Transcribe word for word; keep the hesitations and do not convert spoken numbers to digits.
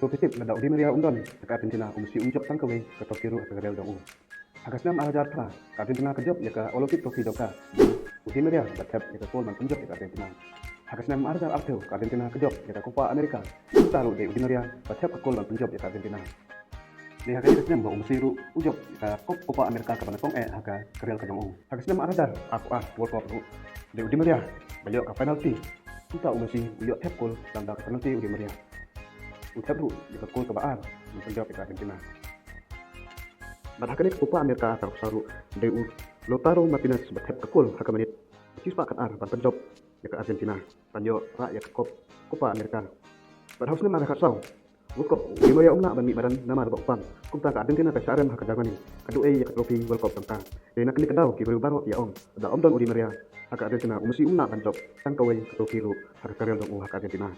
Trophy tip, lada u Di Maria um don ha ka Argentina, u Messi um jop tang kawei ka trophy ruh ha ka karier jong u. Ha ka snem ar hajar phra, ka Argentina ka jop ïa ka Olympic trophy jong ka, dei u Di Maria ba thep ïa ka kol ban pynjop ïa ka Argentina. Ha ka snem ar hajar arphew, ka Argentina ka jop ïa ka Copa America, kumta ruh dei u Di Maria ba thep ka kol ban pynjop ïa ka Argentina. Dei ha kane ka snem ba u Messi ruh u jop ïa ka Cop-, Copa America kaba nyngkong eh ha ka karier ka jong u. Ha ka snem ar hajar arphew ar World Cup ruh, dei u Di Maria ba ïoh ka penalty. Kumta u Messi u ïoh thep kol tang da ka penalty u Di Maria. U thep ruh ïa ka kol kaba ar ban pynjop ïa ka Argentina. Bad ha kane ka Copa America arphew saw ruh, dei u Lautaro Martinez ba thep ka kol ha ka minit shispah khatar ban pynjop ïa ka Argentina ban ïoh rah ïa ka Cop-, Copa America. Bad ha u snem ar hajar khatsaw, World Cup, u Di Maria um lah ban mih madan namar ba u pang. Kumta ka Argentina ka shah rem ha ka Germany, ka duh ei ïa ka trophy World Cup jong ka. Dei na kane ka daw ki briew baroh ki ong, lada um don u Di Maria ha ka Argentina, u Messi um lah ban jop tang kawei ka trophy ruh ha ka karier jong u ha ka Argentina.